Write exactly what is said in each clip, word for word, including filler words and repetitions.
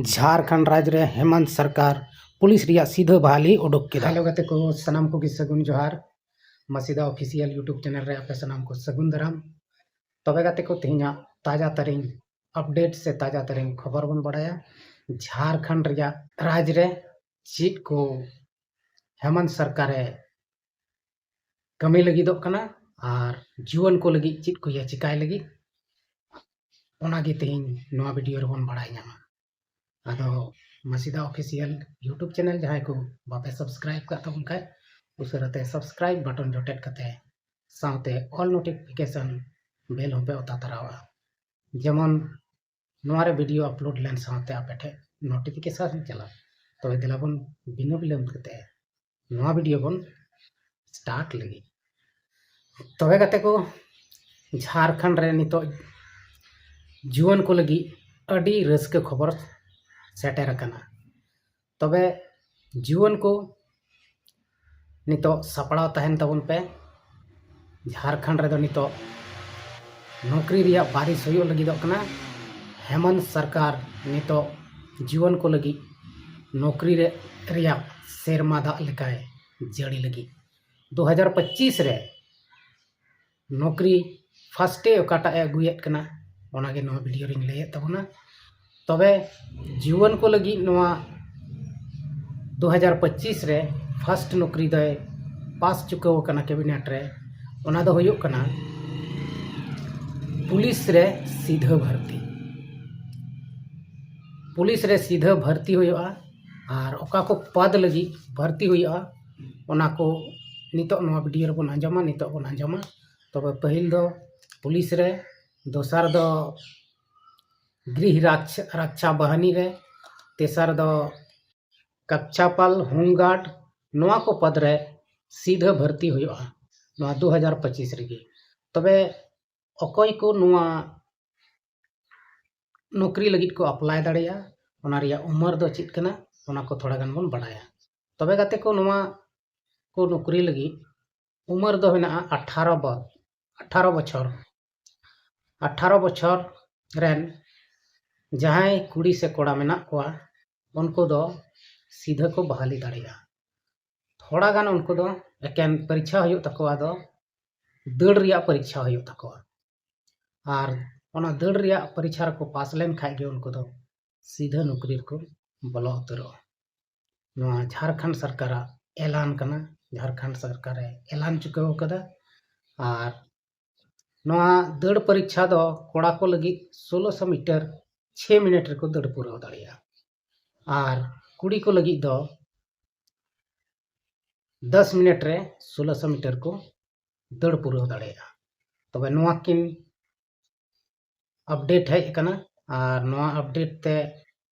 ᱡᱷᱟᱲᱠᱷᱚᱸᱰ ᱨᱟᱡᱽ ᱨᱮ ᱦᱮᱢᱚᱱᱛ ᱥᱚᱨᱠᱟᱨ ᱯᱩᱞᱤᱥ ᱨᱮᱭᱟᱜ ᱥᱤᱫᱷᱟᱹ ᱵᱟᱦᱟᱞᱤ ᱩᱰᱩᱠ ᱠᱮᱫᱟ᱾ ᱦᱮᱞᱳ ᱜᱟᱛᱮ ᱠᱚ, ᱥᱟᱱᱟᱢ ᱠᱚᱜᱮ ᱥᱟᱹᱜᱩᱱ ᱡᱚᱦᱟᱨ᱾ ᱢᱟᱥᱤᱫᱟ ᱚᱯᱷᱤᱥᱤᱭᱟᱞ YouTube ᱪᱮᱱᱮᱞ ᱨᱮ ᱟᱯᱮ ᱥᱟᱱᱟᱢ ᱠᱚ ᱥᱟᱹᱜᱩᱱ ᱫᱟᱨᱟᱢ᱾ ᱛᱚᱵᱮ ᱜᱟᱛᱮ ᱠᱚ, ᱛᱮᱦᱮᱧᱟᱜ ᱛᱟᱡᱟ ᱛᱟᱨᱤᱧ ᱟᱯᱰᱮᱴ ᱥᱮ ᱛᱟᱡᱟ ᱛᱟᱨᱤᱧ ᱠᱷᱚᱵᱚᱨ ᱵᱚᱱ ᱵᱟᱲᱟᱭᱟ᱾ ᱡᱷᱟᱲᱠᱷᱚᱸᱰ ᱨᱮᱭᱟᱜ ᱨᱟᱡᱽ ᱨᱮ ᱪᱮᱫ ᱠᱚ ᱦᱮᱢᱚᱱᱛ ᱥᱚᱨᱠᱟᱨᱮ ᱠᱟᱹᱢᱤ ᱞᱟᱹᱜᱤᱫᱚᱜ ᱠᱟᱱᱟ ᱟᱨ ᱡᱩᱣᱟᱹᱱ ᱠᱚ ᱞᱟᱹᱜᱤᱫ ᱪᱮᱫ ᱠᱚ ᱤᱭᱟᱹ ᱪᱤᱠᱟᱭ ᱞᱟᱹᱜᱤᱫ, ᱚᱱᱟᱜᱮ ᱛᱮᱦᱮᱧ ᱱᱚᱣᱟ ᱵᱷᱤᱰᱤᱭᱳ ᱨᱮᱵᱚᱱ ᱵᱟᱲᱟᱭ ᱧᱟᱢᱟ᱾ ᱟᱫᱚ ᱢᱟᱥᱤᱫᱟ ᱚᱯᱷᱤᱥᱤᱭᱟᱞ YouTube ᱪᱮᱱᱮᱞ ᱡᱟᱦᱟᱸᱭ ᱠᱚ ᱵᱟᱯᱮ ᱥᱟᱵᱥᱠᱨᱟᱭᱤᱵ ᱠᱟᱜ ᱛᱟᱵᱚᱱ ᱠᱷᱟᱡ, ᱩᱥᱟᱹᱨᱟᱛᱮ ᱥᱟᱵᱥᱠᱨᱟᱭᱤᱵ ᱵᱟᱴᱚᱱ ᱡᱚᱴᱮᱫ ᱠᱟᱛᱮ ᱥᱟᱶᱛᱮ ᱚᱞ ᱱᱳᱴᱤᱯᱷᱤᱠᱮᱥᱚᱱ ᱵᱮᱞ ᱦᱚᱸᱯᱮ ᱚᱛᱟ ᱛᱟᱨᱟᱣᱟᱜᱼᱟ, ᱡᱮᱢᱚᱱ ᱱᱚᱣᱟ ᱨᱮ ᱵᱷᱤᱰᱤᱭᱳ ᱟᱯᱞᱳᱰ ᱞᱮᱱ ᱥᱟᱶᱛᱮ ᱟᱯᱮ ᱴᱷᱮᱱ ᱱᱳᱴᱤᱯᱷᱤᱠᱮᱥᱚᱱ ᱪᱟᱞᱟᱜ᱾ ᱛᱚᱵᱮ ᱫᱮᱞᱟ ᱵᱚᱱ ᱵᱤᱱᱟᱹ ᱵᱤᱞᱚᱢ ᱠᱟᱛᱮ ᱱᱚᱣᱟ ᱵᱷᱤᱰᱤᱭᱳ ᱵᱚᱱ ᱥᱴᱟᱨᱴ ᱞᱟᱹᱜᱤᱫ᱾ ᱛᱚᱵᱮ ᱜᱟᱛᱮ ᱠᱚ, ᱡᱷᱟᱲᱠᱷᱚᱸᱰ ᱨᱮ ᱱᱤᱛᱚᱜ ᱡᱩᱣᱟᱹᱱ ᱠᱚ ᱞᱟᱹᱜᱤᱫ ᱟᱹᱰᱤ ᱨᱟᱹᱥᱠᱟᱹ ᱠᱷᱚᱵᱚᱨ ᱥᱮᱴᱮᱨ ᱟᱠᱟᱱᱟ᱾ ᱛᱚᱵᱮ ᱡᱩᱣᱟᱹᱱ ᱠᱚ ᱱᱤᱛᱚᱜ ᱥᱟᱯᱲᱟᱣ ᱛᱟᱦᱮᱱ ᱛᱟᱵᱚᱱ ᱯᱮ᱾ ᱡᱷᱟᱲᱠᱷᱚᱸᱰ ᱨᱮᱫᱚ ᱱᱤᱛᱚᱜ ᱱᱚᱠᱨᱤ ᱨᱮᱭᱟᱜ ᱵᱟᱨᱤᱥ ᱦᱩᱭᱩᱜ ᱞᱟᱹᱜᱤᱫᱚᱜ ᱠᱟᱱᱟ᱾ ᱦᱮᱢᱚᱱᱛ ᱥᱚᱨᱠᱟᱨ ᱱᱤᱛᱚᱜ ᱡᱩᱣᱟᱹᱱ ᱠᱚ ᱞᱟᱹᱜᱤᱫ ᱱᱚᱠᱨᱤ ᱨᱮ, ᱨᱮᱭᱟᱜ ᱥᱮᱨᱢᱟ ᱫᱟᱜ ᱞᱮᱠᱟᱭ ᱡᱟᱹᱲᱤ ᱞᱟᱹᱜᱤᱫ᱾ ᱫᱩ ᱦᱟᱡᱟᱨ ᱯᱚᱸᱪᱤᱥ ᱨᱮ ᱱᱚᱠᱨᱤ ᱯᱷᱟᱥᱴᱮ ᱚᱠᱟᱴᱟᱜ ᱮ ᱟᱹᱜᱩᱭᱮᱫ ᱠᱟᱱᱟ, ᱚᱱᱟᱜᱮ ᱱᱚᱣᱟ ᱵᱷᱤᱰᱤᱭᱳ ᱨᱤᱧ ᱞᱟᱹᱭᱮᱫ ᱛᱟᱵᱚᱱᱟ᱾ ᱛᱚᱵᱮ ᱡᱩᱣᱟᱹᱱ ᱠᱚ ᱞᱟᱹᱜᱤᱫ ᱱᱚᱣᱟ ᱫᱩ ᱦᱟᱡᱟᱨ ᱯᱚᱸᱪᱤᱥ ᱨᱮ ᱯᱷᱟᱥᱴ ᱱᱚᱠᱨᱤ ᱫᱚᱭ ᱯᱟᱥ ᱪᱩᱠᱟᱹᱣ ᱟᱠᱟᱱᱟ ᱠᱮᱵᱤᱱᱮᱴ ᱨᱮ᱾ ᱚᱱᱟ ᱫᱚ ᱦᱩᱭᱩᱜ ᱠᱟᱱᱟ ᱯᱩᱞᱤᱥ ᱨᱮ ᱥᱤᱫᱷᱟᱹ ᱵᱷᱟᱨᱛᱤ᱾ ᱯᱩᱞᱤᱥ ᱨᱮ ᱥᱤᱫᱷᱟᱹ ᱵᱷᱟᱨᱛᱤ ᱦᱩᱭᱩᱜᱼᱟ ᱟᱨ ᱚᱠᱟ ᱠᱚ ᱯᱚᱫᱽ ᱞᱟᱹᱜᱤᱫ ᱵᱷᱟᱨᱛᱤ ᱦᱩᱭᱩᱜᱼᱟ, ᱚᱱᱟ ᱠᱚ ᱱᱤᱛᱚᱜ ᱱᱚᱣᱟ ᱵᱷᱤᱰᱤᱭᱳ ᱨᱮᱵᱚᱱ ᱟᱸᱡᱚᱢᱟ, ᱱᱤᱛᱚᱜ ᱵᱚᱱ ᱟᱸᱡᱚᱢᱟ᱾ ᱛᱚᱵᱮ ᱯᱟᱹᱦᱤᱞ ᱫᱚ ᱯᱩᱞᱤᱥ ᱨᱮ, ᱫᱚᱥᱟᱨ ᱫᱚ ᱜᱨᱤᱦ ᱨᱟᱠᱪᱷᱟ, ᱨᱟᱠᱪᱷᱟ ᱵᱟᱦᱤᱱᱤ ᱨᱮ, ᱛᱮᱥᱟᱨ ᱫᱚ ᱠᱟᱠᱪᱷᱟᱯᱟᱞ ᱦᱳᱢᱜᱟᱨᱰ, ᱱᱚᱣᱟ ᱠᱚ ᱯᱚᱫᱽ ᱨᱮ ᱥᱤᱫᱷᱟᱹ ᱵᱷᱟᱨᱛᱤ ᱦᱩᱭᱩᱜᱼᱟ ᱱᱚᱣᱟ ᱫᱩ ᱦᱟᱡᱟᱨ ᱯᱚᱸᱪᱤᱥ ᱨᱮᱜᱮ᱾ ᱛᱚᱵᱮ ᱚᱠᱚᱭ ᱠᱚ ᱱᱚᱣᱟ ᱱᱚᱠᱨᱤ ᱞᱟᱹᱜᱤᱫ ᱠᱚ ᱟᱯᱞᱟᱭ ᱫᱟᱲᱮᱭᱟᱜᱼᱟ, ᱚᱱᱟ ᱨᱮᱭᱟᱜ ᱩᱢᱟᱹᱨ ᱫᱚ ᱪᱮᱫ ᱠᱟᱱᱟ, ᱚᱱᱟ ᱠᱚ ᱛᱷᱚᱲᱟ ᱜᱟᱱ ᱵᱚᱱ ᱵᱟᱲᱟᱭᱟ᱾ ᱛᱚᱵᱮ ᱜᱟᱛᱮ ᱠᱚ, ᱱᱚᱣᱟ ᱠᱚ ᱱᱚᱠᱨᱤ ᱞᱟᱹᱜᱤᱫ ᱩᱢᱟᱹᱨ ᱫᱚ ᱢᱮᱱᱟᱜᱼᱟ ᱟᱴᱷᱟᱨᱚ ᱵᱚ-, ᱟᱴᱷᱟᱨᱚ ᱵᱚᱪᱷᱚᱨ᱾ ᱟᱴᱷᱟᱨᱚ ᱵᱚᱪᱷᱚᱨ ᱨᱮᱱ ᱡᱟᱦᱟᱸᱭ ᱠᱩᱲᱤ ᱥᱮ ᱠᱚᱲᱟ ᱢᱮᱱᱟᱜ ᱠᱚᱣᱟ, ᱩᱱᱠᱩ ᱫᱚ ᱥᱤᱫᱷᱟᱹ ᱠᱚ ᱵᱟᱦᱟᱞᱤ ᱫᱟᱲᱮᱭᱟᱜᱼᱟ᱾ ᱛᱷᱚᱲᱟ ᱜᱟᱱ ᱩᱱᱠᱩ ᱫᱚ ᱮᱠᱮᱱ ᱯᱚᱨᱤᱠᱷᱟ ᱦᱩᱭᱩᱜ ᱛᱟᱠᱚᱣᱟ, ᱫᱚ ᱫᱟᱹᱲ ᱨᱮᱭᱟᱜ ᱯᱚᱨᱤᱠᱷᱟ ᱦᱩᱭᱩᱜ ᱛᱟᱠᱚᱣᱟ᱾ ᱟᱨ ᱚᱱᱟ ᱫᱟᱹᱲ ᱨᱮᱭᱟᱜ ᱯᱚᱨᱤᱠᱷᱟ ᱨᱮᱠᱚ ᱯᱟᱥ ᱞᱮᱱ ᱠᱷᱟᱡ ᱜᱮ ᱩᱱᱠᱩ ᱫᱚ ᱥᱤᱫᱷᱟᱹ ᱱᱚᱠᱨᱤ ᱨᱮᱠᱚ ᱵᱚᱞᱚ ᱩᱛᱟᱹᱨᱚᱜᱼᱟ᱾ ᱱᱚᱣᱟ ᱡᱷᱟᱲᱠᱷᱚᱸᱰ ᱥᱚᱨᱠᱟᱨᱟᱜ ᱮᱞᱟᱱ ᱠᱟᱱᱟ, ᱡᱷᱟᱲᱠᱷᱚᱸᱰ ᱥᱚᱨᱠᱟᱨᱮ ᱮᱞᱟᱱ ᱪᱩᱠᱟᱹᱣ ᱠᱟᱫᱟ᱾ ᱟᱨ ᱱᱚᱣᱟ ᱫᱟᱹᱲ ᱯᱚᱨᱤᱠᱷᱟ ᱫᱚ ᱠᱚᱲᱟ ᱠᱚ ᱞᱟᱹᱜᱤᱫ ᱥᱳᱞᱳᱥᱚ ᱢᱤᱴᱟᱨ ᱪᱷᱚᱭ ᱢᱤᱱᱤᱴ ᱨᱮᱠᱚ ᱫᱟᱹᱲ ᱯᱩᱨᱟᱹᱣ ᱫᱟᱲᱮᱭᱟᱜᱼᱟ᱾ ᱟᱨ ᱠᱩᱲᱤ ᱠᱚ ᱞᱟᱹᱜᱤᱫ ᱫᱚ ᱫᱚᱥ ᱢᱤᱱᱤᱴ ᱨᱮ ᱥᱳᱞᱳᱥᱚ ᱢᱤᱴᱟᱨ ᱠᱚ ᱫᱟᱹᱲ ᱯᱩᱨᱟᱹᱣ ᱫᱟᱲᱮᱭᱟᱜᱼᱟ᱾ ᱛᱚᱵᱮ ᱱᱚᱣᱟ ᱠᱤᱱ ᱟᱯᱰᱮᱴ ᱦᱮᱡ ᱟᱠᱟᱱᱟ᱾ ᱟᱨ ᱱᱚᱣᱟ ᱟᱯᱰᱮᱴ ᱛᱮ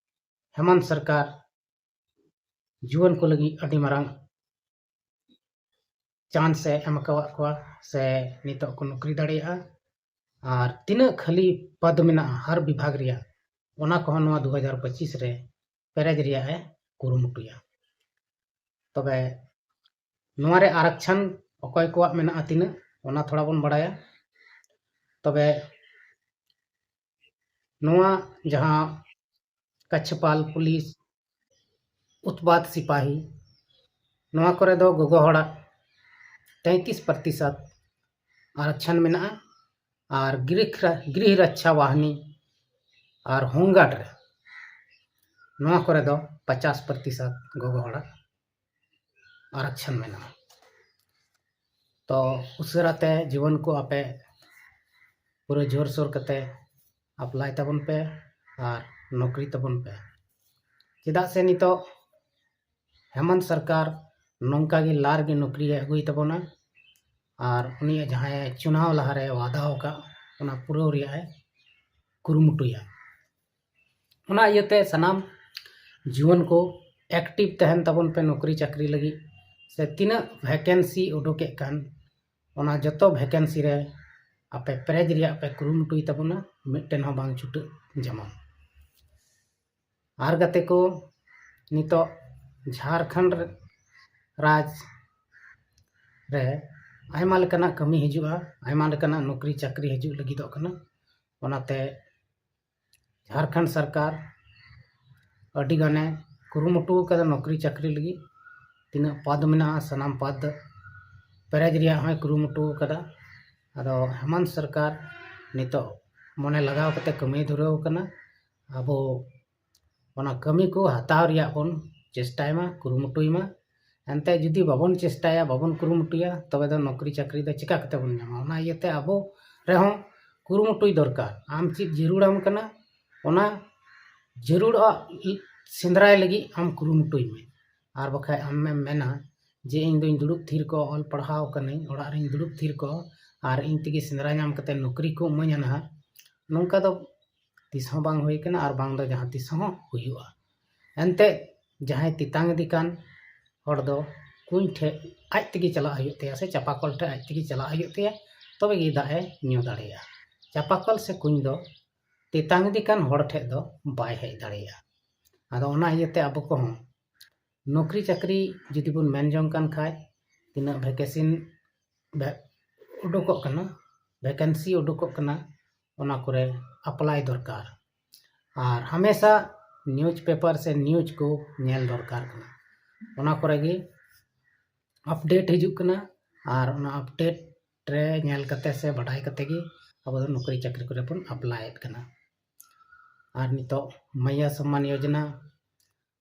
ᱦᱮᱢᱟᱱᱛ ᱥᱚᱨᱠᱟᱨ ᱡᱩᱣᱟᱹᱱ ᱠᱚ ᱞᱟᱹᱜᱤᱫ ᱟᱹᱰᱤ ᱢᱟᱨᱟᱝ ᱪᱟᱱᱥ ᱮ ᱮᱢ ᱟᱠᱟᱣᱟᱫ ᱠᱚᱣᱟ, ᱥᱮ ᱱᱤᱛᱚᱜ ᱠᱚ ᱱᱚᱠᱨᱤ ᱫᱟᱲᱮᱭᱟᱜᱼᱟ᱾ ᱟᱨ ᱛᱤᱱᱟᱹᱜ ᱠᱷᱟᱹᱞᱤ ᱯᱚᱫᱽ ᱢᱮᱱᱟᱜᱼᱟ ᱦᱟᱨ ᱵᱤᱵᱷᱟᱜᱽ ᱨᱮᱭᱟᱜ, ᱚᱱᱟ ᱠᱚᱦᱚᱸ ᱱᱚᱣᱟ ᱫᱩ ᱦᱟᱡᱟᱨ ᱯᱚᱸᱪᱤᱥ ᱨᱮ ᱯᱮᱨᱮᱡ ᱨᱮᱭᱟᱜ ᱮ ᱠᱩᱨᱩᱢᱩᱴᱩᱭᱟ᱾ ᱛᱚᱵᱮ ᱱᱚᱣᱟ ᱨᱮ ᱟᱨᱟᱠᱪᱷᱟᱱ ᱚᱠᱚᱭ ᱠᱚᱣᱟᱜ ᱢᱮᱱᱟᱜᱼᱟ ᱛᱤᱱᱟᱹᱜ, ᱚᱱᱟ ᱛᱷᱚᱲᱟ ᱵᱚᱱ ᱵᱟᱲᱟᱭᱟ᱾ ᱛᱚᱵᱮ ᱱᱚᱣᱟ ᱡᱟᱦᱟᱸ ᱠᱟᱪᱷᱯᱟᱞ, ᱯᱩᱞᱤᱥ, ᱩᱛᱯᱟᱫ ᱥᱤᱯᱟᱦᱤ, ᱱᱚᱣᱟ ᱠᱚᱨᱮ ᱫᱚ ᱜᱚᱜᱚ ᱦᱚᱲᱟᱜ ᱛᱮᱸᱭᱛᱤᱥ ᱯᱨᱚᱛᱤᱥᱚᱛ ᱟᱨᱟᱠᱪᱷᱟᱱ ᱢᱮᱱᱟᱜᱼᱟ᱾ ᱟᱨ ᱜᱨᱤᱦ ᱨᱟ-, ᱜᱨᱤᱦ ᱨᱟᱠᱪᱷᱟ ᱵᱟᱦᱤᱱᱤ ᱟᱨ ᱦᱳᱢᱜᱟᱨᱰ ᱨᱮ, ᱱᱚᱣᱟ ᱠᱚᱨᱮ ᱫᱚ ᱯᱚᱪᱟᱥ ᱯᱨᱚᱛᱤᱥᱚᱛ ᱜᱚᱜᱚ ᱦᱚᱲᱟᱜ ᱟᱨᱟᱠᱪᱷᱟᱱ ᱢᱮᱱᱟᱜᱼᱟ᱾ ᱛᱚ ᱩᱥᱟᱹᱨᱟ ᱛᱮ ᱡᱩᱣᱟᱹᱱ ᱠᱚ ᱟᱯᱮ ᱯᱩᱨᱟᱹ ᱡᱳᱨᱥᱳᱨ ᱠᱟᱛᱮ ᱟᱯᱞᱟᱭ ᱛᱟᱵᱚᱱ ᱯᱮ ᱟᱨ ᱱᱚᱠᱨᱤ ᱛᱟᱵᱚᱱ ᱯᱮ᱾ ᱪᱮᱫᱟᱜ ᱥᱮ ᱱᱤᱛᱚᱜ ᱦᱮᱢᱟᱱᱛ ᱥᱚᱨᱠᱟᱨ ᱱᱚᱝᱠᱟ ᱜᱮ ᱞᱟᱨ ᱜᱮ ᱱᱚᱠᱨᱤ ᱮ ᱟᱹᱜᱩᱭ ᱛᱟᱵᱚᱱᱟ ᱟᱨ ᱩᱱᱤᱭᱟᱜ ᱡᱟᱦᱟᱸᱭ ᱪᱩᱱᱟᱣ ᱞᱟᱦᱟᱨᱮ ᱣᱟᱫᱟ ᱟᱠᱟᱫ, ᱚᱱᱟ ᱯᱩᱨᱟᱹᱣ ᱨᱮᱭᱟᱜ ᱮ ᱠᱩᱨᱩᱢᱩᱴᱩᱭᱟ᱾ ᱚᱱᱟ ᱤᱭᱟᱹᱛᱮ ᱥᱟᱱᱟᱢ ᱡᱩᱣᱟᱹᱱ ᱠᱚ ᱮᱠᱴᱤᱵᱷ ᱛᱟᱦᱮᱱ ᱛᱟᱵᱚᱱ ᱯᱮ ᱱᱚᱠᱨᱤ ᱪᱟᱹᱠᱨᱤ ᱞᱟᱹᱜᱤᱫ, ᱥᱮ ᱛᱤᱱᱟᱹᱜ ᱵᱷᱮᱠᱮᱱᱥᱤ ᱩᱰᱩᱠᱮᱫ ᱠᱟᱱ, ᱚᱱᱟ ᱡᱚᱛᱚ ᱵᱷᱮᱠᱮᱱᱥᱤ ᱨᱮ ᱟᱯᱮ ᱯᱮᱨᱮᱡ ᱨᱮᱭᱟᱜ ᱯᱮ ᱠᱩᱨᱩᱢᱩᱴᱩᱭ ᱛᱟᱵᱚᱱᱟ, ᱢᱤᱫᱴᱮᱱ ᱦᱚᱸ ᱵᱟᱝ ᱪᱷᱩᱴᱟᱹᱜ ᱡᱮᱢᱚᱱ᱾ ᱟᱨ ᱜᱟᱛᱮ ᱠᱚ, ᱱᱤᱛᱚᱜ ᱡᱷᱟᱲᱠᱷᱚᱸᱰ ᱨᱟᱡᱽ ᱨᱮ ᱟᱭᱢᱟ ᱞᱮᱠᱟᱱᱟᱜ ᱠᱟᱹᱢᱤ ᱦᱤᱡᱩᱜᱼᱟ, ᱟᱭᱢᱟ ᱞᱮᱠᱟᱱᱟᱜ ᱱᱚᱠᱨᱤ ᱪᱟᱹᱠᱨᱤ ᱦᱤᱡᱩᱜ ᱞᱟᱹᱜᱤᱫᱚᱜ ᱠᱟᱱᱟ᱾ ᱚᱱᱟᱛᱮ ᱡᱷᱟᱲᱠᱷᱚᱸᱰ ᱥᱚᱨᱠᱟᱨ ᱟᱹᱰᱤ ᱜᱟᱱᱮ ᱠᱩᱨᱩᱢᱩᱴᱩ ᱟᱠᱟᱫᱟ ᱱᱚᱠᱨᱤ ᱪᱟᱹᱠᱨᱤ ᱞᱟᱹᱜᱤᱫ᱾ ᱛᱤᱱᱟᱹᱜ ᱯᱚᱫᱽ ᱢᱮᱱᱟᱜᱼᱟ, ᱥᱟᱱᱟᱢ ᱯᱚᱫᱽ ᱯᱮᱨᱮᱡ ᱨᱮᱭᱟᱜ ᱦᱚᱸᱭ ᱠᱩᱨᱩᱢᱩᱴᱩ ᱟᱠᱟᱫᱟ᱾ ᱟᱫᱚ ᱦᱮᱢᱟᱱᱛ ᱥᱚᱨᱠᱟᱨ ᱱᱤᱛᱚᱜ ᱢᱚᱱᱮ ᱞᱟᱜᱟᱣ ᱠᱟᱛᱮ ᱠᱟᱹᱢᱤᱭ ᱫᱷᱩᱨᱟᱹᱣ ᱟᱠᱟᱱᱟ᱾ ᱟᱵᱚ ᱚᱱᱟ ᱠᱟᱹᱢᱤ ᱠᱚ ᱦᱟᱛᱟᱣ ᱨᱮᱭᱟᱜ ᱵᱚᱱ ᱪᱮᱥᱴᱟᱭ ᱢᱟ, ᱠᱩᱨᱩᱢᱩᱴᱩᱭ ᱢᱟ᱾ ᱮᱱᱛᱮ ᱡᱩᱫᱤ ᱵᱟᱵᱚᱱ ᱪᱮᱥᱴᱟᱭᱟ, ᱵᱟᱵᱚᱱ ᱠᱩᱨᱩᱢᱩᱴᱩᱭᱟ, ᱛᱚᱵᱮ ᱫᱚ ᱱᱚᱠᱨᱤ ᱪᱟᱹᱠᱨᱤ ᱫᱚ ᱪᱤᱠᱟ ᱠᱟᱛᱮ ᱵᱚᱱ ᱧᱟᱢᱟ? ᱚᱱᱟ ᱤᱭᱟᱹᱛᱮ ᱟᱵᱚ ᱨᱮᱦᱚᱸ ᱠᱩᱨᱩᱢᱩᱴᱩᱭ ᱫᱚᱨᱠᱟᱨ᱾ ᱟᱢ ᱪᱮᱫ ᱡᱟᱹᱨᱩᱲᱟᱢ ᱠᱟᱱᱟ, ᱚᱱᱟ ᱡᱟᱹᱨᱩᱲᱟᱜ ᱥᱮᱸᱫᱽᱨᱟᱭ ᱞᱟᱹᱜᱤᱫ ᱟᱢ ᱠᱩᱨᱩᱢᱩᱴᱩᱭ ᱢᱮ᱾ ᱟᱨ ᱵᱟᱠᱷᱟᱡ ᱟᱢᱮᱢ ᱢᱮᱱᱟ ᱡᱮ ᱤᱧ ᱫᱚᱧ ᱫᱩᱲᱩᱵ ᱛᱷᱤᱨ ᱠᱚᱜ, ᱚᱞ ᱯᱟᱲᱦᱟᱣ ᱠᱟᱹᱱᱟᱹᱧ, ᱚᱲᱟᱜ ᱨᱤᱧ ᱫᱩᱲᱩᱵ ᱛᱷᱤᱨ ᱠᱚᱜ, ᱟᱨ ᱤᱧ ᱛᱮᱜᱮ ᱥᱮᱸᱫᱽᱨᱟ ᱧᱟᱢ ᱠᱟᱛᱮ ᱱᱚᱠᱨᱤ ᱠᱚ ᱤᱢᱟᱹᱧᱟ ᱱᱟᱦᱟᱜ᱾ ᱱᱚᱝᱠᱟ ᱫᱚ ᱛᱤᱥ ᱦᱚᱸ ᱵᱟᱝ ᱦᱩᱭ ᱠᱟᱱᱟ ᱟᱨ ᱵᱟᱝ ᱫᱚ ᱡᱟᱦᱟᱸ ᱛᱤᱥ ᱦᱚᱸ ᱦᱩᱭᱩᱜᱼᱟ᱾ ᱮᱱᱛᱮ ᱡᱟᱦᱟᱸᱭ ᱛᱮᱛᱟᱝ ᱤᱫᱤ ᱠᱟᱱ ᱦᱚᱲ ᱫᱚ ᱠᱩᱧ ᱴᱷᱮᱡ ᱟᱡ ᱛᱮᱜᱮ ᱪᱟᱞᱟᱜ ᱦᱩᱭᱩᱜ ᱛᱟᱭᱟ, ᱥᱮ ᱪᱟᱯᱟ ᱠᱚᱞ ᱴᱷᱮᱡ ᱟᱡ ᱛᱮᱜᱮ ᱪᱟᱞᱟᱜ ᱦᱩᱭᱩᱜ ᱛᱟᱭᱟ, ᱛᱚᱵᱮ ᱜᱮ ᱫᱟᱜ ᱮ ᱧᱩ ᱫᱟᱲᱮᱭᱟᱜᱼᱟ᱾ ᱪᱟᱯᱟ ᱠᱚᱞ ᱥᱮ ᱠᱩᱧ ᱫᱚ ᱛᱮᱛᱟᱝ ᱤᱫᱤ ᱠᱟᱱ ᱦᱚᱲ ᱴᱷᱮᱡ ᱫᱚ ᱵᱟᱭ ᱦᱮᱡ ᱫᱟᱲᱮᱭᱟᱜᱼᱟ᱾ ᱟᱫᱚ ᱚᱱᱟ ᱤᱭᱟᱹᱛᱮ ᱟᱵᱚ ᱠᱚᱦᱚᱸ ᱱᱚᱠᱨᱤ ᱪᱟᱹᱠᱨᱤ ᱡᱩᱫᱤ ᱵᱚᱱ ᱢᱮᱱ ᱡᱚᱝ ᱠᱟᱱ ᱠᱷᱟᱡ, ᱛᱤᱱᱟᱹᱜ ᱵᱷᱮᱠᱮᱥᱤᱱ ᱵᱷᱮ-, ᱩᱰᱩᱠᱚᱜ ᱠᱟᱱᱟ, ᱵᱷᱮᱠᱮᱱᱥᱤ ᱩᱰᱩᱠᱚᱜ ᱠᱟᱱᱟ, ᱚᱱᱟ ᱠᱚᱨᱮ ᱟᱯᱞᱟᱭ ᱫᱚᱨᱠᱟᱨ᱾ ᱟᱨ ᱦᱟᱢᱮᱥᱟ ᱱᱤᱭᱩᱡᱽ ᱯᱮᱯᱟᱨ ᱥᱮ ᱱᱤᱭᱩᱡᱽ ᱠᱚ ᱧᱮᱞ ᱫᱚᱨᱠᱟᱨ ᱠᱟᱱᱟ᱾ ᱚᱱᱟ ᱠᱚᱨᱮ ᱜᱮ ᱟᱯᱰᱮᱴ ᱦᱤᱡᱩᱜ ᱠᱟᱱᱟ, ᱟᱨ ᱚᱱᱟ ᱟᱯᱰᱮᱴ ᱨᱮ ᱧᱮᱞ ᱠᱟᱛᱮ ᱥᱮ ᱵᱟᱰᱟᱭ ᱠᱟᱛᱮ ᱜᱮ ᱟᱵᱚ ᱫᱚ ᱱᱚᱠᱨᱤ ᱪᱟᱹᱠᱨᱤ ᱠᱚᱨᱮ ᱵᱚᱱ ᱟᱯᱞᱟᱭᱮᱫ ᱠᱟᱱᱟ᱾ ᱟᱨ ᱱᱤᱛᱚᱜ ᱢᱟᱭᱭᱟ ᱥᱚᱢᱢᱟᱱ ᱭᱳᱡᱚᱱᱟ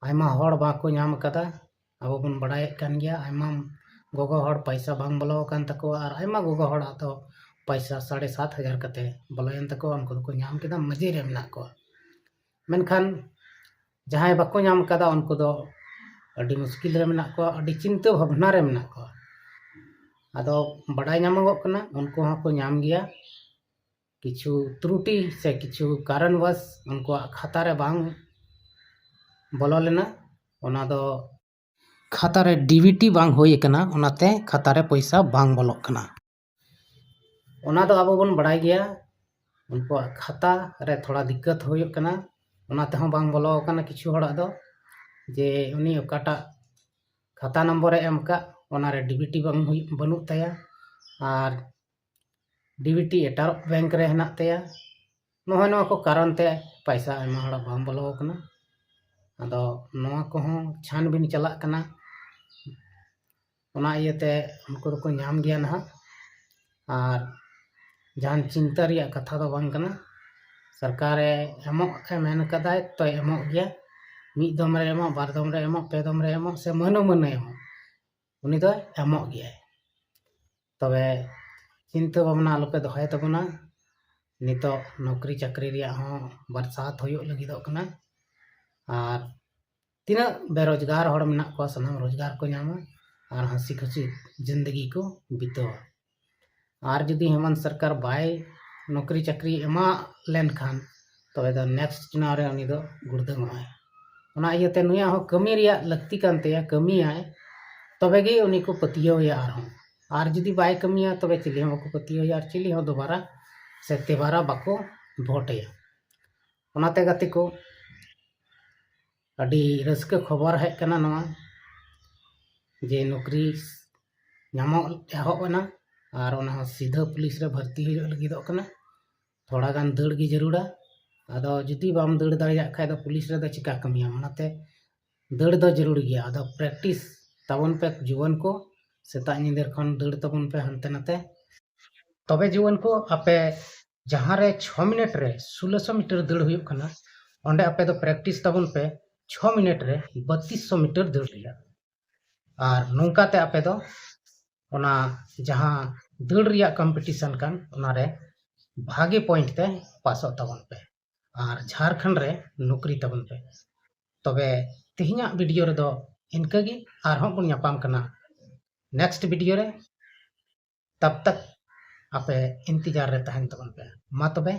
ᱟᱭᱢᱟ ᱦᱚᱲ ᱵᱟᱠᱚ ᱧᱟᱢ ᱟᱠᱟᱫᱟ᱾ ᱟᱵᱚ ᱵᱚᱱ ᱵᱟᱰᱟᱭᱮᱫ ᱠᱟᱱ ᱜᱮᱭᱟ, ᱟᱭᱢᱟ ᱜᱚᱜᱚ ᱦᱚᱲ ᱯᱟᱭᱥᱟ ᱵᱟᱝ ᱵᱚᱞᱚ ᱟᱠᱟᱱ ᱛᱟᱠᱚᱣᱟ, ᱟᱨ ᱟᱭᱢᱟ ᱜᱚᱜᱚ ᱦᱚᱲᱟᱜ ᱫᱚ ᱯᱟᱭᱥᱟ ᱥᱟᱲᱮ ᱥᱟᱛ ᱦᱟᱡᱟᱨ ᱠᱟᱛᱮ ᱵᱚᱞᱚᱭᱮᱱ ᱛᱟᱠᱚᱣᱟ᱾ ᱩᱱᱠᱩ ᱫᱚᱠᱚ ᱧᱟᱢ ᱠᱮᱫᱟ, ᱢᱟᱹᱡᱷᱤ ᱨᱮ ᱢᱮᱱᱟᱜ ᱠᱚᱣᱟ᱾ ᱢᱮᱱᱠᱷᱟᱱ ᱡᱟᱦᱟᱸᱭ ᱵᱟᱠᱚ ᱧᱟᱢ ᱟᱠᱟᱫᱟ, ᱩᱱᱠᱩ ᱫᱚ ᱟᱹᱰᱤ ᱢᱩᱥᱠᱤᱞ ᱨᱮ ᱢᱮᱱᱟᱜ ᱠᱚᱣᱟ, ᱟᱹᱰᱤ ᱪᱤᱱᱛᱟᱹ ᱵᱷᱟᱵᱽᱱᱟ ᱨᱮ ᱢᱮᱱᱟᱜ ᱠᱚᱣᱟ᱾ ᱟᱫᱚ ᱵᱟᱰᱟᱭ ᱧᱟᱢᱚᱜᱚᱜ ᱠᱟᱱᱟ, ᱩᱱᱠᱩ ᱦᱚᱸᱠᱚ ᱧᱟᱢ ᱜᱮᱭᱟ᱾ ᱠᱤᱪᱷᱩ ᱛᱨᱩᱴᱤ ᱥᱮ ᱠᱤᱪᱷᱩ ᱠᱟᱨᱚᱱᱵᱚᱥ ᱩᱱᱠᱩᱣᱟᱜ ᱠᱷᱟᱛᱟ ᱨᱮ ᱵᱟᱝ ᱵᱚᱞᱚ ᱞᱮᱱᱟ, ᱚᱱᱟ ᱫᱚ ᱠᱷᱟᱛᱟ ᱨᱮ ᱰᱤᱵᱤᱴᱤ ᱵᱟᱝ ᱦᱩᱭ ᱟᱠᱟᱱᱟ, ᱚᱱᱟᱛᱮ ᱠᱷᱟᱛᱟ ᱨᱮ ᱯᱚᱭᱥᱟ ᱵᱟᱝ ᱵᱚᱞᱚᱜ ᱠᱟᱱᱟ᱾ ᱚᱱᱟ ᱫᱚ ᱟᱵᱚ ᱵᱚᱱ ᱵᱟᱲᱟᱭ ᱜᱮᱭᱟ, ᱩᱱᱠᱩᱣᱟᱜ ᱠᱷᱟᱛᱟ ᱨᱮ ᱛᱷᱚᱲᱟ ᱫᱤᱠᱠᱟᱛ ᱦᱩᱭᱩᱜ ᱠᱟᱱᱟ, ᱚᱱᱟ ᱛᱮᱦᱚᱸ ᱵᱟᱝ ᱵᱚᱞᱚ ᱟᱠᱟᱱᱟ ᱠᱤᱪᱷᱩ ᱦᱚᱲᱟᱜ ᱫᱚ, ᱡᱮ ᱩᱱᱤ ᱚᱠᱟᱴᱟᱜ ᱠᱷᱟᱛᱟ ᱱᱚᱢᱵᱚᱨᱮ ᱮᱢ ᱟᱠᱟᱫ, ᱚᱱᱟᱨᱮ ᱰᱤᱵᱤᱴᱤ ᱵᱟᱝ ᱦᱩᱭᱩᱜ, ᱵᱟᱹᱱᱩᱜ ᱛᱟᱭᱟ, ᱟᱨ ᱰᱤᱵᱤᱴᱤ ᱮᱴᱟᱜ ᱵᱮᱝᱠ ᱨᱮ ᱦᱮᱱᱟᱜ ᱛᱟᱭᱟ᱾ ᱱᱚᱜᱼᱚᱭ ᱱᱚᱣᱟ ᱠᱚ ᱠᱟᱨᱚᱱ ᱛᱮ ᱯᱟᱭᱥᱟ ᱟᱭᱢᱟ ᱦᱚᱲᱟᱜ ᱵᱟᱝ ᱵᱚᱞᱚ ᱟᱠᱟᱱᱟ᱾ ᱟᱫᱚ ᱱᱚᱣᱟ ᱠᱚᱦᱚᱸ ᱪᱷᱟᱱᱵᱤᱱ ᱪᱟᱞᱟᱜ ᱠᱟᱱᱟ᱾ ᱚᱱᱟ ᱤᱭᱟᱹᱛᱮ ᱩᱱᱠᱩ ᱫᱚᱠᱚ ᱧᱟᱢ ᱜᱮᱭᱟ ᱱᱟᱦᱟᱜ᱾ ᱟᱨ ᱡᱟᱦᱟᱱ ᱪᱤᱱᱛᱟᱹ ᱨᱮᱭᱟᱜ ᱠᱟᱛᱷᱟ ᱫᱚ ᱵᱟᱝ ᱠᱟᱱᱟ᱾ ᱥᱚᱨᱠᱟᱨᱮ ᱮᱢᱚᱜ ᱮ ᱢᱮᱱ ᱠᱟᱫᱟᱭ ᱛᱚᱭ ᱮᱢᱚᱜ ᱜᱮᱭᱟ᱾ ᱢᱤᱫ ᱫᱚᱢ ᱨᱮ ᱮᱢᱚᱜ, ᱵᱟᱨ ᱫᱚᱢ ᱨᱮ ᱮᱢᱚᱜ, ᱯᱮ ᱫᱚᱢ ᱨᱮ ᱮᱢᱚᱜ, ᱥᱮ ᱢᱟᱹᱱᱟᱹ ᱢᱟᱹᱱᱟᱹ ᱮᱢᱚᱜ, ᱩᱱᱤ ᱫᱚᱭ ᱮᱢᱚᱜ ᱜᱮᱭᱟᱭ᱾ ᱛᱚᱵᱮ ᱪᱤᱱᱛᱟᱹ ᱵᱷᱟᱵᱽᱱᱟ ᱟᱞᱚᱯᱮ ᱫᱚᱦᱚᱭ ᱛᱟᱵᱚᱱᱟ᱾ ᱱᱤᱛᱚᱜ ᱱᱚᱠᱨᱤ ᱪᱟᱹᱠᱨᱤ ᱨᱮᱭᱟᱜ ᱦᱚᱸ ᱵᱟᱨᱥᱟᱛ ᱦᱩᱭᱩᱜ ᱞᱟᱹᱜᱤᱫᱚᱜ ᱠᱟᱱᱟ᱾ ᱟᱨ ᱛᱤᱱᱟᱹᱜ ᱵᱮᱨᱳᱡᱽᱜᱟᱨ ᱦᱚᱲ ᱢᱮᱱᱟᱜ ᱠᱚᱣᱟ, ᱥᱟᱱᱟᱢ ᱨᱳᱡᱽᱜᱟᱨ ᱠᱚ ᱧᱟᱢᱟ ᱟᱨ ᱦᱟᱹᱥᱤ ᱠᱷᱩᱥᱤ ᱡᱤᱱᱫᱮᱜᱤ ᱠᱚ ᱵᱤᱛᱟᱹᱣᱟ᱾ ᱟᱨ ᱡᱩᱫᱤ ᱦᱮᱢᱚᱱᱛ ᱥᱚᱨᱠᱟᱨ ᱵᱟᱭ ᱱᱚᱠᱨᱤ ᱪᱟᱹᱠᱨᱤ ᱮᱢᱟ ᱞᱮᱱᱠᱷᱟᱱ, ᱛᱚᱵᱮ ᱫᱚ next ᱪᱩᱱᱟᱣ ᱨᱮ ᱩᱱᱤ ᱫᱚ ᱜᱩᱲᱫᱟᱹᱝᱚᱜᱼᱟᱭ᱾ ᱚᱱᱟ ᱤᱭᱟᱹᱛᱮ ᱱᱩᱭᱟᱜ ᱦᱚᱸ ᱠᱟᱹᱢᱤ ᱨᱮᱭᱟᱜ ᱞᱟᱹᱠᱛᱤ ᱠᱟᱱ ᱛᱟᱭᱟ, ᱠᱟᱹᱢᱤᱭᱟᱭ, ᱛᱚᱵᱮ ᱜᱮ ᱩᱱᱤ ᱠᱚ ᱯᱟᱹᱛᱭᱟᱹᱣ ᱮᱭᱟ ᱟᱨᱦᱚᱸ᱾ ᱟᱨ ᱡᱩᱫᱤ ᱵᱟᱭ ᱠᱟᱹᱢᱤᱭᱟ, ᱛᱚᱵᱮ ᱪᱤᱞᱤ ᱦᱚᱸ ᱵᱟᱠᱚ ᱯᱟᱹᱛᱭᱟᱹᱣ ᱮᱭᱟ ᱟᱨ ᱪᱤᱞᱤ ᱦᱚᱸ ᱫᱚᱵᱟᱨᱟ ᱥᱮ ᱛᱮᱵᱟᱨᱟ ᱵᱟᱠᱚ ᱵᱷᱳᱴ ᱮᱭᱟ᱾ ᱚᱱᱟᱛᱮ ᱜᱟᱛᱮ ᱠᱚ, ᱟᱹᱰᱤ ᱨᱟᱹᱥᱠᱟᱹ ᱠᱷᱚᱵᱚᱨ ᱦᱮᱡ ᱠᱟᱱᱟ ᱱᱚᱣᱟ, ᱡᱮ ᱱᱚᱠᱨᱤ ᱧᱟᱢᱚᱜ ᱮᱦᱚᱵ ᱮᱱᱟ ᱟᱨ ᱚᱱᱟ ᱦᱚᱸ ᱥᱤᱫᱷᱟᱹ ᱯᱩᱞᱤᱥ ᱨᱮ ᱵᱷᱚᱨᱛᱤ ᱦᱩᱭᱩᱜ ᱞᱟᱹᱜᱤᱫᱚᱜ ᱠᱟᱱᱟ᱾ ᱛᱷᱚᱲᱟ ᱜᱟᱱ ᱫᱟᱹᱲ ᱜᱮ ᱡᱟᱹᱨᱩᱲᱟ᱾ ᱟᱫᱚ ᱡᱩᱫᱤ ᱵᱟᱢ ᱫᱟᱹᱲ ᱫᱟᱲᱮᱭᱟᱜ ᱠᱷᱟᱡ ᱫᱚ ᱯᱩᱞᱤᱥ ᱨᱮᱫᱚ ᱪᱤᱠᱟ ᱠᱟᱹᱢᱤᱭᱟᱢ? ᱚᱱᱟᱛᱮ ᱫᱟᱹᱲ ᱫᱚ ᱡᱟᱹᱨᱩᱲ ᱜᱮᱭᱟ᱾ ᱟᱫᱚ practice ᱛᱟᱵᱚᱱ ᱯᱮ ᱡᱩᱣᱟᱹᱱ ᱠᱚ, ᱥᱮᱛᱟᱜ ᱧᱤᱫᱟᱹ ᱠᱷᱚᱱ ᱫᱟᱹᱲ ᱛᱟᱵᱚᱱ ᱯᱮ ᱦᱟᱱᱛᱮ ᱱᱟᱛᱮ᱾ ᱛᱚᱵᱮ ᱡᱩᱣᱟᱹᱱ ᱠᱚ, ᱟᱯᱮ ᱡᱟᱦᱟᱸ ᱨᱮ ᱪᱷᱚ ᱢᱤᱱᱤᱴ ᱨᱮ ᱥᱳᱞᱳᱥᱚ ᱢᱤᱴᱟᱨ ᱫᱟᱹᱲ ᱦᱩᱭᱩᱜ ᱠᱟᱱᱟ, ᱚᱸᱰᱮ ᱟᱯᱮ ᱫᱚ practice ᱛᱟᱵᱚᱱ ᱯᱮ ᱪᱷᱚ ᱢᱤᱱᱤᱴ ᱨᱮ ᱵᱟᱹᱛᱤᱥᱥᱚ ᱢᱤᱴᱟᱨ ᱫᱟᱹᱲ ᱨᱮᱭᱟᱜ᱾ ᱟᱨ ᱱᱚᱝᱠᱟ ᱛᱮ ᱟᱯᱮ ᱫᱚ ᱚᱱᱟ ᱡᱟᱦᱟᱸ ᱫᱟᱹᱲ ᱨᱮᱭᱟᱜ competition ᱠᱟᱱ, ᱚᱱᱟᱨᱮ ᱵᱷᱟᱜᱮ point ᱛᱮ ᱯᱟᱥᱚᱜ ᱛᱟᱵᱚᱱ ᱯᱮ ᱟᱨ ᱡᱷᱟᱲᱠᱷᱚᱸᱰ ᱨᱮ ᱱᱚᱠᱨᱤ ᱛᱟᱵᱚᱱ ᱯᱮ᱾ ᱛᱚᱵᱮ ᱛᱮᱦᱮᱧᱟᱜ video ᱨᱮᱫᱚ ᱤᱱᱠᱟᱹ ᱜᱮ, ᱟᱨᱦᱚᱸ ᱵᱚᱱ ᱧᱟᱯᱟᱢ ᱠᱟᱱᱟ next video ᱨᱮ᱾ ᱛᱟᱵ ᱛᱟᱠ ᱟᱯᱮ ᱤᱱᱛᱤᱡᱟᱨ ᱨᱮ ᱛᱟᱦᱮᱱ ᱛᱟᱵᱚᱱ ᱯᱮ᱾ ᱢᱟ ᱛᱚᱵᱮ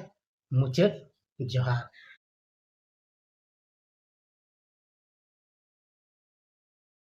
ᱢᱩᱪᱟᱹᱫ ᱡᱚᱦᱟᱨ᱾